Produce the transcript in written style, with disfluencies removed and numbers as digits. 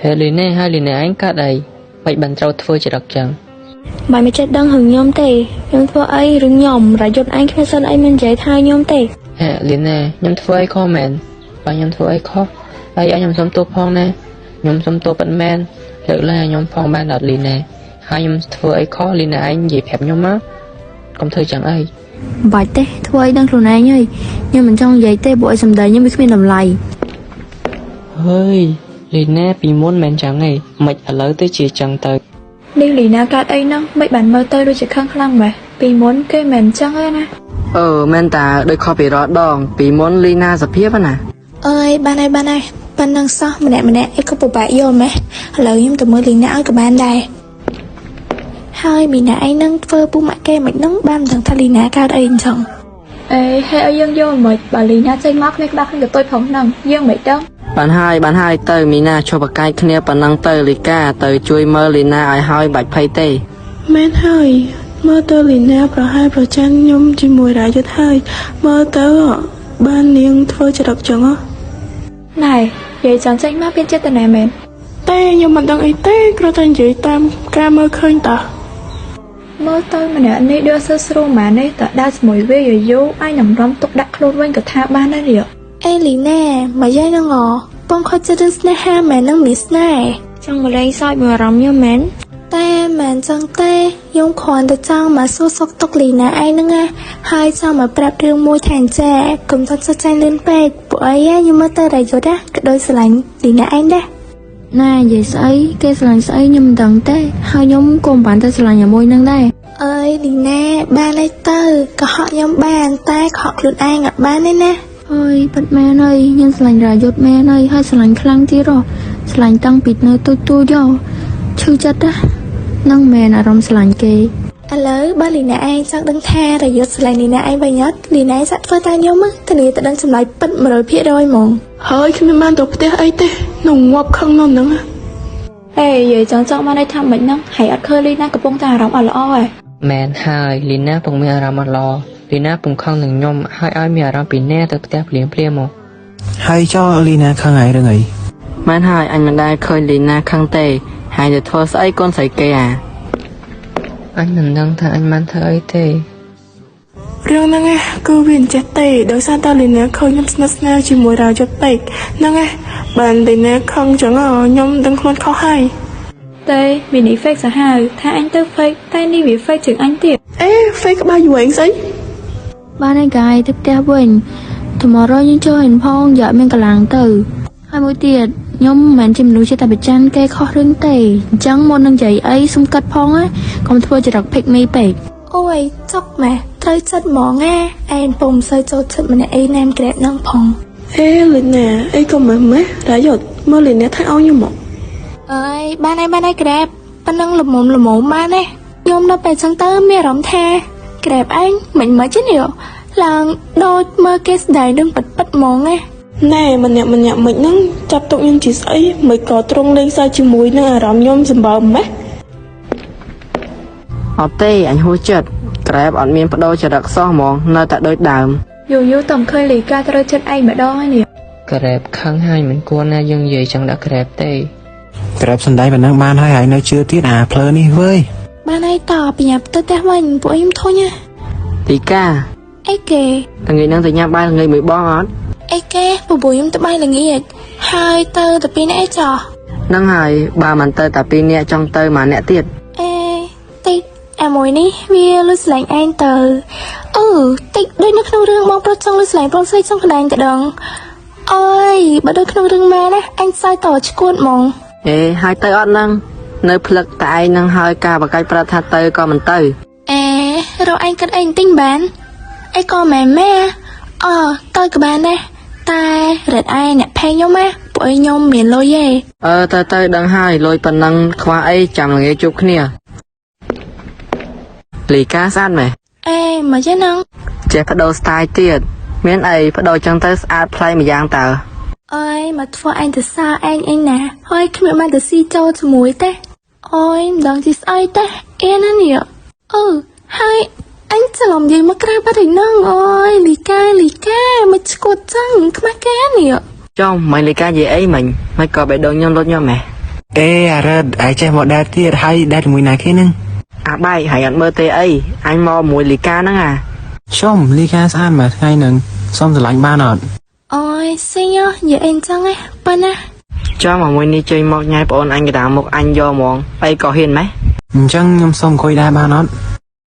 ហេលីណាហើយលីណាឯងកើតអីមិនបានត្រូវធ្វើចរិតចឹង មិនមិនចេះដឹងរឿងខ្ញុំទេខ្ញុំធ្វើអីរឿងខ្ញុំរាយុទ្ធឯងគ្មានសិនអីមិននិយាយថាខ្ញុំទេ ហេលីណាខ្ញុំធ្វើអីខុសមែនបើខ្ញុំធ្វើអីខុសហើយឲ្យខ្ញុំសុំទោសផងណាខ្ញុំសុំទោសពិតមែនលើកឡើងឲ្យខ្ញុំផងបានអត់លីណាហើយខ្ញុំធ្វើអីខុសលីណាឯងនិយាយប្រាប់ខ្ញុំមកកុំធ្វើចឹងអី មិនបាច់ទេធ្វើអីដឹងខ្លួនឯងហើយខ្ញុំមិនចង់និយាយទេព្រោះអីសម្ដីខ្ញុំវាគ្មានតម្លៃ ហើយលីណាពីមុនមិនចឹងទេមិនឥឡូវទៅជាចឹងទៅ នេះលីណាកើតអីហ្នឹងមិនបានមើលទៅដូចជាខឹងខ្លាំងម៉េះពីមុនគេមិនចឹងទេណា អឺមែនតាដូចខុសពីរាល់ដង ពីមុនលីណាសភាពណា អើយបានហើយបានហើយប៉ុណ្ណឹងសោះម្នាក់ម្នាក់អីក៏ពិបាកយល់ម៉េះឥឡូវខ្ញុំទៅមើលលីណាឲ្យក៏បានដែរហើយមីណាឯងនឹងធ្វើពុម៉ាក់គេមិននឹងបានមិនដឹងថាលីណាកើតអីអញ្ចឹង អេហើយឲ្យយើងយល់មិនបើលីណាចេញមកគ្មានក្បាលគ្មានកតុយផងហ្នឹងយើងមិនដឹង បានហើយបានហើយទៅមីណាឈប់ប្រកែកគ្នាប៉ុណ្ណឹងទៅលីកាទៅជួយមើលលីណាឲ្យហើយបាច់ភ័យទេ មែនហើយមើលទៅលីណាប្រហែលប្រច័នខ្ញុំជាមួយរាយុទ្ធហើយមើលទៅបាននាងធ្វើចរិតចឹងហ៎ ណែយាយចង់ចេញមកមានចេតនាមែន តែខ្ញុំមិនដឹងអីទេគ្រាន់តែនិយាយតាមការមើលឃើញតោះ មើលទៅម្នាក់នេះដូចអត់សូវស្រួលម៉ានេះតើដើរជាមួយវាយូរៗអាចនឹងរំទុកដាក់ខ្លួនវិញក៏ថាបានដែរនេះ អេលីណាមកយាយនឹងអពងខិតចិត្តរឿងស្នេហាមែននឹងមានស្នេហ៍ ចង់មកលេងសើចមួយអារម្មណ៍ខ្ញុំមែន តែមិនចឹងទេខ្ញុំគ្រាន់តែចង់មកសួរសុខទុក្ខលីណាឯងហ្នឹងណាហើយចង់មកប្រាប់រឿងមួយថាអញ្ចេះកុំទាន់សុខចាញ់លឿនពេកពួកអីខ្ញុំមើលទៅរាយុទ្ធណាក៏ដូចស្រឡាញ់លីណាឯងដែរ ណែនិយាយស្អីគេស្រឡាញ់ស្អីខ្ញុំមិនដឹងទេហើយខ្ញុំក៏មិនបានទៅស្រឡាញ់ជាមួយនឹងដែរ អើយលីណាបានហើយទៅកុហកខ្ញុំបានតែកុហកខ្លួនឯងអត់បានទេណា ហើយពិតមែនហើយខ្ញុំស្រឡាញ់រាយុទ្ធមែនហើយហើយស្រឡាញ់ខ្លាំងទៀតហ៎ស្រឡាញ់តាំងពីនៅទូចទូចហ៎ឈឺចិត្តណានឹងមែនអារម្មណ៍ស្រឡាញ់គេ ឥឡូវបើលីណាឯងចង់ដឹងថារយុទ្ធស្រឡាញ់លីណាឯងវិញអត់លីណាឯងសាក់ធ្វើតាមខ្ញុំណាធានាតែដឹងចម្លើយពិត100%ហ្មង ហើយគ្មានបានទៅផ្ទះអីទេនឹងងាប់ខឹងនៅហ្នឹង ហេយាយចង់ចង់បានន័យថាមិនហ្នឹងហើយអត់ឃើញលីណាកំពុងតែអារម្មណ៍អត់ល្អឯង មែនហើយលីណាពងមានអារម្មណ៍អត់ល្អលីណាពងខឹងនឹងខ្ញុំហើយឲ្យមានអារម្មណ៍ពីណាទៅផ្ទះភ្លាមភ្លាមមក ហើយចោលីណាខឹងឯងរឿងអី មែនហើយអញមិនដែលឃើញលីណាខឹងទេហើយទៅធ្វើស្អីកូនស្រីគេអា អញមិនដឹងថាអញបានធ្វើអីទេ រឿងហ្នឹងឯងគឺវាអញ្ចេះទេដោយសារតែលីណាឃើញខ្ញុំស្និទ្ធស្នាលជាមួយរាយុទ្ធពេកហ្នឹងឯងបានលីណាខឹងចឹងហ៎ខ្ញុំដឹងខ្លួនខុសហើយ ទេមីនី fake សាហាវថាអញទៅ fake តែនេះវា fake ជាងអញទៀត អេ fake ក្បាលយូរឯងស្អី បានហើយកាយទៅផ្ទះវិញ tomorrow យើងចូលហិនផងយកមានកម្លាំងទៅហើយមួយទៀតខ្ញុំមិនមែនជាមនុស្សចេះតែប្រច័នគេខុសរឿងទេអញ្ចឹងមុននឹងនិយាយអីសុំគិតផងណាកុំធ្វើចរិត pick me ពេក អូយចុកម៉ែត្រូវចិត្តហ្មងណាឯងពុំសូវចូលចិត្តម្នាក់អីណែមក្រែបហ្នឹងផង អេលីណាអីក៏ម៉េះម៉េះរាយុទ្ធមើលលីណាថាឲ្យខ្ញុំមក អើយបានហើយបានហើយក្រែបប៉ុណ្ណឹងល្មមល្មមបានទេខ្ញុំដល់ពេលចឹងទៅមានអារម្មណ៍ថាក្រែបឯងមិនមិនទេនេះឡើងដូចមើលគេស្ដែងរឿងពិតពិតហ្មងណា ណែម្នាក់ម្នាក់មិនហ្នឹងចាប់ទុកខ្ញុំជាស្អីមិនក៏ត្រង់លេងសើចជាមួយនឹងអារម្មណ៍ខ្ញុំសម្បើមម៉េះ អត់ទេអញហួសចិត្តក្រែបអត់មានបដូរចរិតសោះហ្មងនៅតែដូចដើម យូរយូរតំឃើញលីកាត្រូវចិត្តឯងម្ដងហើយនេះ ក្រែបខឹងហើយមិនគួរណាយើងនិយាយចឹងដាក់ក្រែបទេ ក្រែបសំដែងប៉ុណ្ណឹងបានហើយហើយនៅជឿទៀតអាភ្លើនេះវើយ បានហើយតបញ្ញាប់ទៅផ្ទះវិញពួកខ្ញុំធុញណា លីកា អីគេ ថ្ងៃហ្នឹងទៅញ៉ាំបាយល្ងាចមួយបងអត់ អីគេបបួយខ្ញុំទៅបាយល្ងាចហើយទៅទៅពីនេះអីចោះ ហ្នឹងហើយបើមិនទៅតែពីរនាក់ចង់ទៅមួយនាក់ទៀត អេតិចអាមួយនេះវាលឺស្លែងឯងទៅអឺតិចដូចនៅក្នុងរឿងបងប្រុសចង់លឺស្លែងប្រុសស្រីចង់ក្លែងទៅដងអើយបើដូចក្នុងរឿងមែនណាអញសើចតឈួតហ្មង អេហើយទៅអត់ហ្នឹងនៅផ្លឹកតែឯងហ្នឹងហើយការបកាច់ប្រាប់ថាទៅក៏មិនទៅ អេរកឯងគិតអីបន្តិចបានអីក៏មែនមែអឺទៅក៏បានដែរតែរត់ឯងអ្នកផេខ្ញុំណាពួកឯងខ្ញុំមានលុយទេ អឺទៅទៅដឹងហើយលុយប៉ុណ្ណឹងខ្វះអីចាំល្ងាចជួបគ្នាលីកាស្អាតម៉េះ អេមកចេះហ្នឹង ចេះបដូរ style ទៀតមានអីបដូរចឹងទៅស្អាតប្លែកម្យ៉ាងតើ អើយមកធ្វើឯងទៅសើឯងអីណាហើយគ្មានបានទៅស៊ីចូលជាមួយទេអូយមិនដឹងជាស្អីទេអៀនណានេះអឺហើយអញច្រឡំនិយាយមកក្រៅបាត់ឯហ្នឹងអូយលីកាលីកាមកឈួតចឹងខ្មាស់គេនេះ ចុះមិនលីកានិយាយអីមិញមិនក៏បេះដូងខ្ញុំលុតខ្ញុំម៉េះ អេអារ៉ាត់ឯងចេះមកដែរទៀតហើយដែរជាមួយណាគេហ្នឹង អាបែកហើយអត់មើលទេអីអញមកមួយលីកាហ្នឹងអា ជុំលីកាស្អាតមួយថ្ងៃហ្នឹងសុំស្រឡាញ់បានអត់ អូយស៊ីញនិយាយអីចឹងឯងប៉ុណ្ណា ចាំមកមួយនេះចេញមកញ៉ៃប្អូនអញកណ្ដាលមុខអញយកហ្មងអីក៏ហ៊ានម៉េះ អញ្ចឹងខ្ញុំសុំអង្គុយដែរបានអត់?